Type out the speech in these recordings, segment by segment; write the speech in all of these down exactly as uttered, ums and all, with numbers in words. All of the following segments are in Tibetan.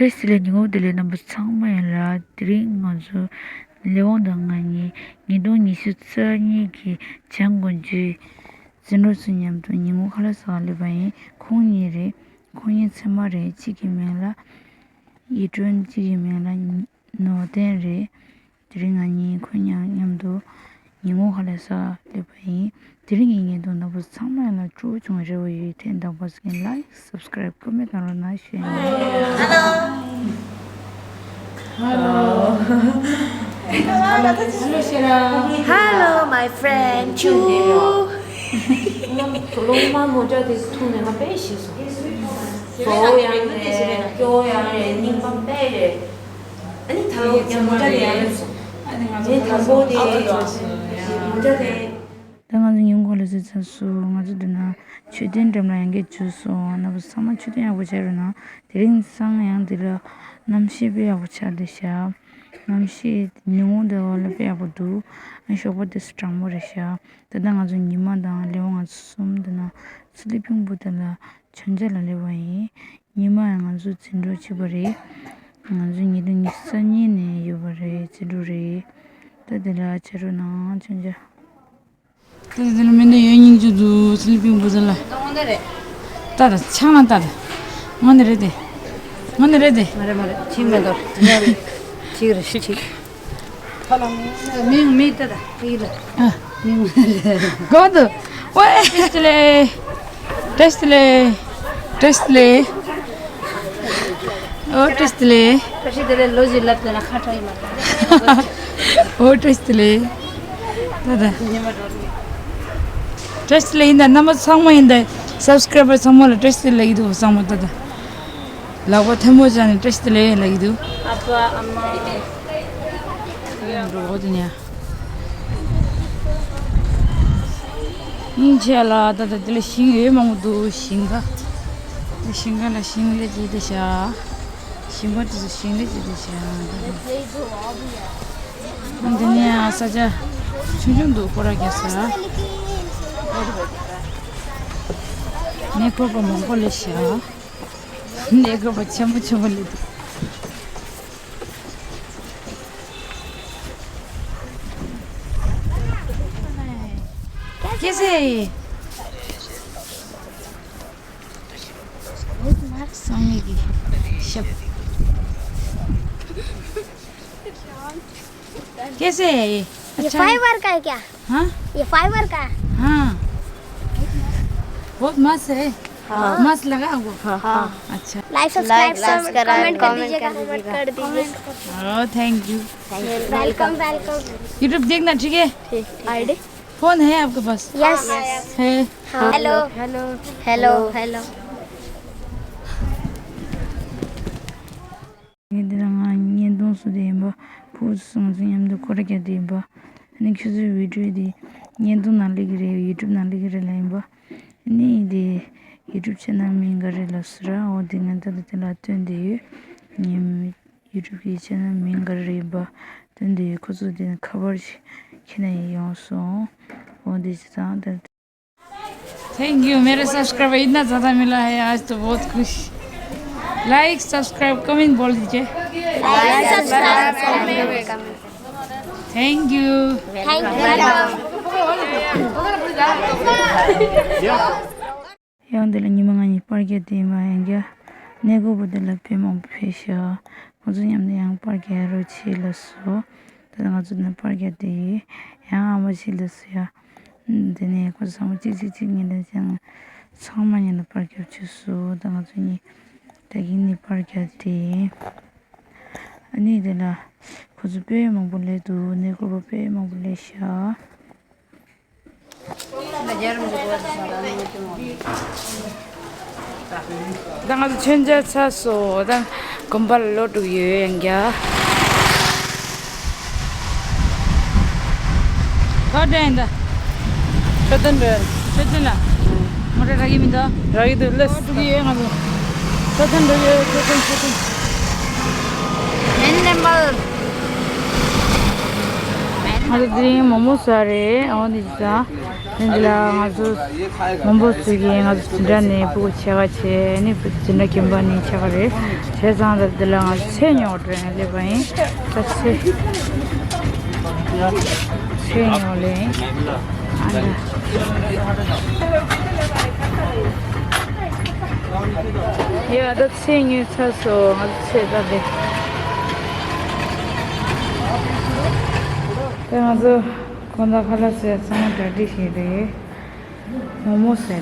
བཀྲ་ཤིས་བདེ་ལེགས། ཉིན་གུང་བདེ་ལེགས། རྣམ་པ་ཚང་མ་ཡིན་ལ། དེ་རིང་ང་ཚོ་ལས་དབང་དང་ང་གཉིས་ཉིས་སྟོང་ཉི་ཤུ་རྩ་གཉིས་ཀྱི་བྱང་དགོན་ཆུའི་འཛིན་གྲོགས་ཚོ་མཉམ་དུ་ཉིན་གུང་ཁ་ལག་ཟ་ག་སླེབས་པ་ཡིན། ཁོང་གཉིས་རེད། ཁོང་གཉིས་ཚད་མ་རེད། གཅིག་གི་མིང་ལ་ཡི་ཀྲོན། གཅིག་གི་མིང་ལ་ནོར་ལྡན་རེད། དེ་རིང་ང་གཉིས་ཁོང་མཉམ་དུ་ཉིན་གུང་ཁ་ལག་ཟ་སླེབས་པ་ཡིན། དེ་རིང་གི་བརྙན་ཐུང་རྣམ་པ་ཚང་མ་ལ་སྤྲོ་བོ་བྱུང་བའི་རེ་བ་ཡོད། ཐེངས་དང་པོ་ཟིན་ལའིཀ་སབ་སི་ཀ་རའིབ་ཀོ་མེན་ཊི་གནང་རོགས་གནང་ཞུ་ཡ་ཡིན། Hello. Hello, my friend Chu. ལོ་མ་མོ་ཅག་དེ་ཐུག་ནས་ང་དཔེ་ཤེས་སོང་། བོ་ཡང་རེད། སྐྱོ་ཡང་རེད། སྙིང་པ་དཔེ་རེད། ཨ་ནི་ད་ལོ་རྒྱ་མོ་ཅག་དེ་ཡང་རེད་སོང་། ཨ་ནི་ང་ཚོ་ངས་དང་པོ་དེ་མོ་ཅག་དེ། ད་ང་ཚོ་ཉིན་གུང་ལ་ཟས་ཚར་སོང་། ང་ཚོ་འདི་ན་མཆོད་རྟེན་འགྲམ་ལ་ཡང་བསྐྱར་འཛུལ་སོང་། རྣམ་པ་ཚང་མ་མཆོད་རྟེན་ཡག་པོ་བྱས་རོགས་གནང་། དེ་རིང་སང་ཡང་འདི་ལ་གནམ་གཤིས་དཔེ་ཡག་པོ་ཆགས་བསྡད་ཤག་གནམ་གཤིས་ཉིན་གུང་འདི་འོག་ལ་དཔེ་ཡག་པོ་འདུག་ཨ་ཞོགས་པ་དེ་སུ་གྲང་མོ་རེད་ཤག་ད་ལྟ་ང་ཚོ་ཉི་མ་དང་ལས་དབང་ང་ཚོ་གསུམ་འདི་ན་སི་ལི་པིང་པུལ་དེ་ལ་མཆོད་མཇལ་ལ་སླེབས་པ་ཡིན། ཉི་མ་ཡང་ང་ཚོ་འཛིན་གྲོགས་གཅིག་པ་རེད། ང་ཚོ་ཉིས་སྟོང་ཉི་ཤུ་རྩ་གཉིས་ནས་ཡོད་པ་རེད། འཛིན་གྲོགས་རེད། ད་དེ་ལ་ཆ་རོགས་གནང་མཆོད་མཇལ། ད་དེ་ལ་མི་འདི་ཡོད་སྙིང་རྗེ་འདུག་སི་ལི་པིང་པུལ་དེ་ལ། དངོས་གནས་རེད། ལྟ་ད་ཆང་ལ་ལྟ་ད། དངོས་གནས་རེད་དེ། དངོས་གནས་རེད་དེ། མ་རེད་མ་རེད། ཆིག་མེད་དོ། གཅིག་རེད་ཆིག་མིང་མིང་ལྟ་ད་ཡིག་ལ། ཨ། མིང་མ་རེད། གོ་འདུག་ཝེ། བཀྲ་ཤིས་བདེ་ལེགས། བཀྲ་ཤིས་བདེ་ལེགས། བཀྲ་ཤིས་བདེ་ལེགས། ཨོ་བཀྲ་ཤིས་བདེ་ལེགས། བཀྲ་ཤིས་བདེ་ལེགས། ལོ་གཅིག་ལབ་དེ་ན་ཁ་ཁྲ་ཡིན་མ་རེད། ཨོ་བཀྲ་ཤིས་བདེ་ལེགས། ད་ད། བཀྲ་ཤིས་བདེ་ལེགས་ཡིན་ད། རྣམ་པ་ཚང་མ་ཡིན་ད། སབ་སི་ཀ་རའི་བར་ཚང་མ་ལ་བཀྲ་ཤིས་བདེ་ལེགས་ཡིན་འདུག་ཚང་མ་ད་ད། ལག་པ་ཐལ་མོ་སྦྱར་ནས་བཀྲ་ཤིས་བདེ་ལེགས་ལབ་ཀྱི་འདུག་ཨ་ཕ་ཨ་མ། འགྲོ་འོ་དེ་ནས། སྙིང་རྗེ་ལ་ད་ལྟ་འདི་ལ་ཞིང་ཡོད་མང་པོ་འདུག་ཞིང་ཁ། འདི་ཞིང་ཁ་ལ་ཞིང་ལས་བྱེད་དེ་བཞག་ཞིང་པ་དེ་ཚོ་ཞིང་ལས་བྱེད་དེ་བཞག་འདི་ནས་ས་ཆ་ཆུང་ཆུང་འདུག་སྐོར་ར་རྒྱག་ས། གནས་སྐོར་པ་མང་པོ་སླེབས་ཤག་གནས་སྐོར་པ་ཆེན་པོ་ཆེན་པོ་སླེབས་འདུག कैसे है ये? बहुत मस्त है ये सब। कैसे है ये? ये अच्छा है? फाइबर का है क्या? हाँ? ये फाइबर का है? हाँ। बहुत मस्त है। हाँ। मस्त लगा आपको? हाँ। अच्छा। Like, subscribe, like, subscribe, comment कर कमेंट दीजिएगा। कर दीजिएगा। Oh, thank you। Welcome, welcome. YouTube देखना, ठीक है? ठीक। आईडी? फोन है आपके पास? यस। है। हाँ। Hello. Hello. Hello. ངས་འདི་ལ་ང་བརྙན་ཐུང་བཟོ་དེ་ཡིན་པ། ཕུ་སོང་ཚོ་མཉམ་དུ་སྐོར་ར་རྒྱག་དེ་ཡིན་པ། ཨ་ནི་ཁྱོད་ཚོའི་བི་ཌིའོ་དེ་བརྙན་ཐུང་ནང་སླེབས་ཀྱི་རེད། ཡུ་ཊུབ་ནང་སླེབས་ཀྱི་རེད་ལབ་ཡིན་པ། ཨ་ནི་དེ་ཡུ་ཊུབ་ཆེ་ནལ་མིང་ག་རེ་ལབ་སོང་ར། འོ་དེ་ང་ད་ལྟ་དེ་ལ་སྟོན་དེ་ཡོད། ངའི་ཡུ་ཊུབ་ཀྱི་ཆེ་ནལ་མིང་ག་རེ་རེད་ཡིན་པ་སྟོན་དེ་ཡོད། ཁོ་ཚོ་དེ་ནས་ཁ་པར་ཞིག་ཁྱེར་ནས་ཡོང་སོང་། འོ་དེ་ཅི་ཙང་ད། thank you. मेरे सब्सक्राइबर इतना ज़्यादा मिला है, आज तो बहुत खुश। लाइक, सब्सक्राइब, कमेंट बोल दीजिए। Like, subscribe, comment. Thank you. Thank you. ཡང་འདི་ལ་ཉི་མ་ང་གཉིས་པར་རྒྱག་དེ་ཡིན་པ། ཡང་བསྐྱར་གནས་སྐོར་པ་འདི་ལ་དཔེ་མང་པོ་ཕེབས་ཤག་ཁོང་ཚོ་མཉམ་དུ་ཡང་པར་རྒྱག་རོགས་བྱེད་ལབ་སོང་། ད་ལྟ་ང་ཚོ་འདི་ན་པར་རྒྱག་དེ་ཡིན། ཡང་ཨ་མ་ཞིག་ལབ་སོང་ཡ། དེ་ནས་ཁོ་ཚོ་ཚང་མ་གཅིག་གཅིག་གཅིག་ངེས་ལ་ཅང་ཚང་མ་ཉིད་ལ་པར་རྒྱབ་བྱས་སོང་། ད་ང་ཚོ་གཉིས་ད་གིན་ནས་པར་རྒྱག་དེ་ཡིན། ཨ་ནི་དེ་ལ་ཁོ་ཚོ་དཔེ་མང་པོ་སླེབས་འདུག་གནས་སྐོར་པ་དཔེ་མང་པོ་སླེབས་ཤག་ད་ང་ཚོ་མཆོད་མཇལ་ཚར་སོང་། ད་དགོན་པ་ལ་ལོག་འགྲོ་གི་ཡོད། ཡང་བསྐྱར། ག་འདྲ་ཡིན་ད། མཆོད་རྟེན་འགྲོ་ཡ། མཆོད་རྟེན་ལ། མོ་ཊ་རག་གི་མི་འདུག་རག་གི་འདུག་ལགས། འགྲོ་གི་ཡོད་ང་ཚོ། མཆོད་རྟེན་འགྲོ་གི་ཡོད། མཆོད་རྟེན་མཆོད་རྟེན། མེན་ཊེམ་པལ། མེན་ ང་ཚོ་དེ་རིང་མོག་མོག་ཟ་རེད། འོ་འདི་ཟ། དེ་འདི་ལ་ང་ཚོ་མང་པོ་ཚུད་ཀྱིས་ང་ཚོ་འཛིན་གྲྭ་ནས་སྤུ་གུ་ཕྱེད་ཀ་བྱས་ནས་འཛིན་གྲྭ་རྒན་པ་ནས་ཕྱེད་ཀ་རེད། བྱས་ཙང་ད་འདི་ལ་ང་ཚོ་ཚལ་ཉོ་འགྲོ་ཡ་སླེབས་པ་ཡིན། ད་ཚལ་ཚལ་ཉོ་ལེ་ཡིན། ཨ་ད། ཡ་ད་ཚལ་ཉོས་ཚར་སོང་། ང་ཚོ་ཚལ་ད་དེ། ད་ང་ཚོ་དགོང་དག་ཁ་ལག་ཟས་ཚང་མ་གྲ་སྒྲིག་བྱས་རེད། མོག་མོག་ཟས་རེད།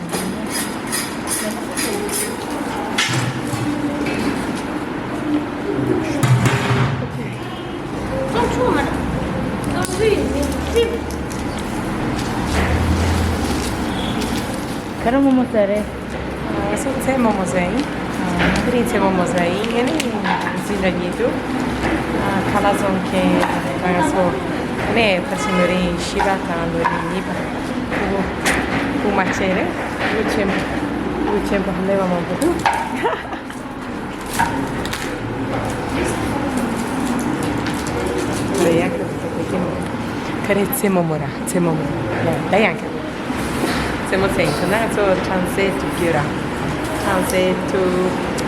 ག་རེ་མོག་མོག་ཟས་རེད། ང་ཚོ་ཚལ་མོག་མོག་ཟས་ཡིན། ཨ། དེ་རིང་ཚལ་མོག་མོག་ཟས་ཡིན། ངས་ནི་འཛིན་གྲྭ་གཉིས་འདུག་ཨ། ཁ་ལག་བཙོང་མཁན་ང་ཚོ་ནས་ཕལ་ཆེར་ལོ་རིམ་བཞི་པ་དང་ལོ་རིམ་གཉིས་པ། ཕྲུ་གུ་ཕྲུ་གུ་མ་བྱས་རེད། ཕྲུ་གུ་ཆེན་པོ། ཕྲུ་གུ་ཆེན་པོ་སླེབས་པ་མང་པོ་འདུག་ད་ཡང་ཁ་རེ་ཚལ་མོག་མོག་ར་ཚལ་མོག་མོག་ད་ཡང་ཁ་རེ། རྩེད་མོ་རྩེ་ཡིན་ཟེར་ན་ང་ཚོ་ཁྲང་སེ་དུ་རྒྱུ་ར། ཁྲང་སེ་དུ་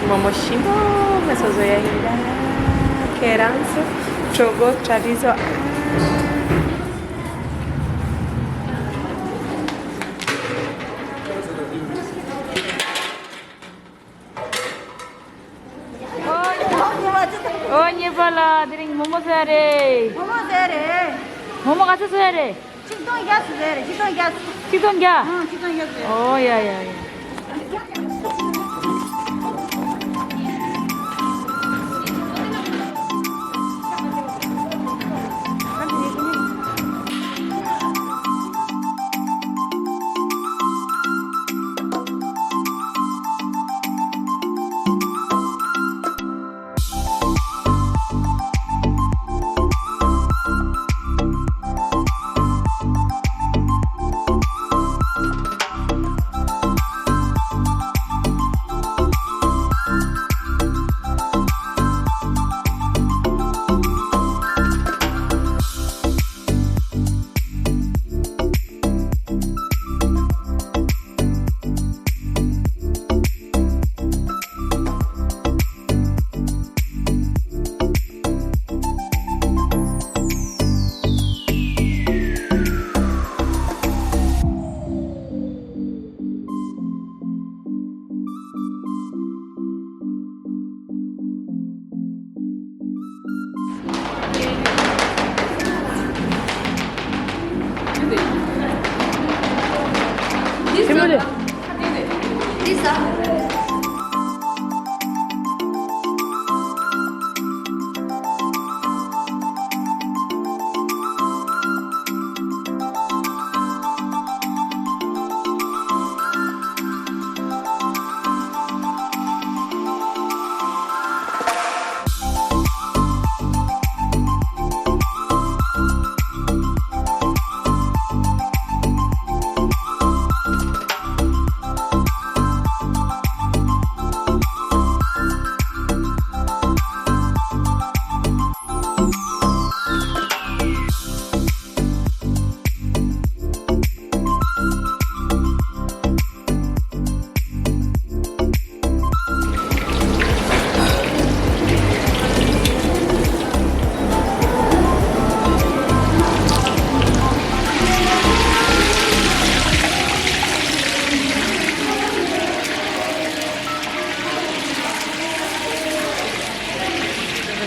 མོག་མོག་ཞིམ་པོ་ང་ཚོ་བཟོ་ཡ་ཡིན་ད། ཁྱེད་རང་ཚོ་གྲོགས་པོ་གྲ་སྒྲིག་བཟོ་ཨ། ཨོ་གཉེར་པ་ལགས། དེ་རིང་མོག་མོག་ཟ་རེད། མོག་མོག་ཟ་རེད། མོག་མོག་ག་ཚོད་ཟ་རེད། ཆིག་སྟོང་བརྒྱ་ཟ་རེད། ཆིག་སྟོང་བརྒྱ། ཆིག་སྟོང་བརྒྱ། ཨང་། ཆིག་སྟོང་བརྒྱ་ཟ་རེད། ཨོ་ཡ་ཡ་ཡ།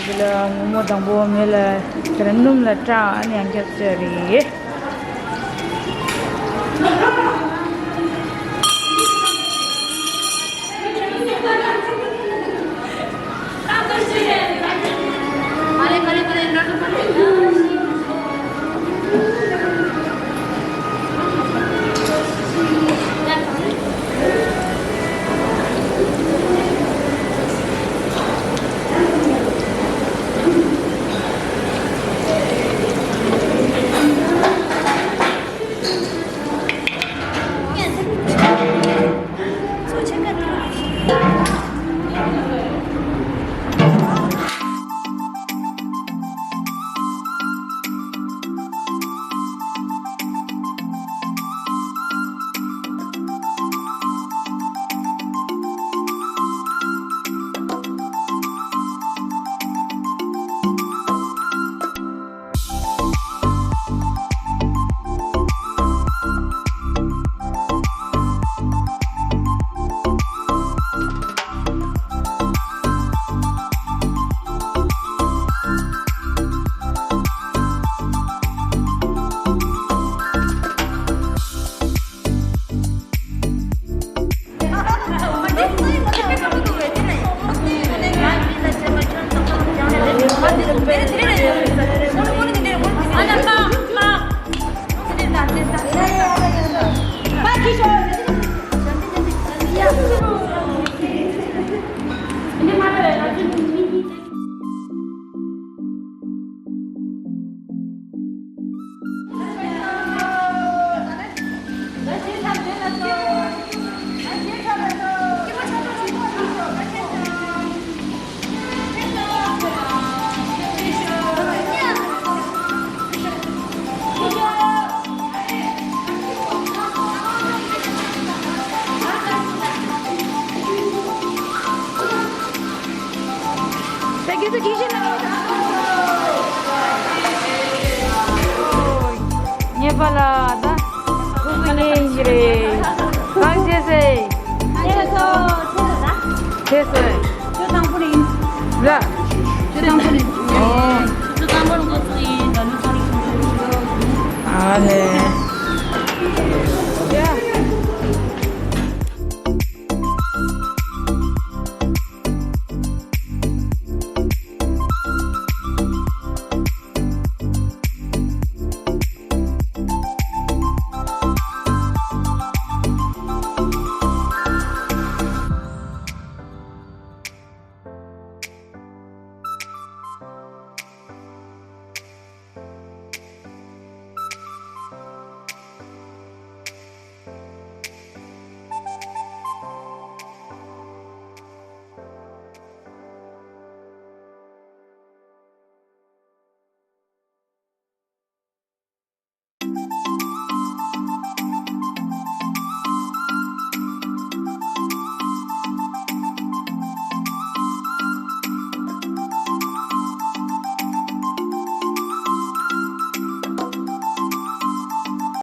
འདི་ལ་མོག་མོག་དང་པོ་མེ་ལ་དེར་སྣུམ་ལ་བཀྲ། ཨ་ནི་ཡང་བསྐྱར་བཙོས་རེད། ཁྱེད་ཚོ་གིས་ཤེས་ན། ངེས་པ་ལ་ད་ཕྲུ་གུ་རྙེད་ཡིན་གྱི་རེད། གང་བྱས་སེ། ཁྱེད་ཚོ་ཁྱེད་ཚོ་ད། བྱས་སེ། ཁྱོད་དང་པོ་རེད། ལ། ཁྱོད་དང་པོ་རེད། ཨོ། ཁྱོད་དང་པོ་རེད། འགོ་ཚུགས་ཡིན། ད་ནི་ཚོ་རེད། ཨ་ལེ།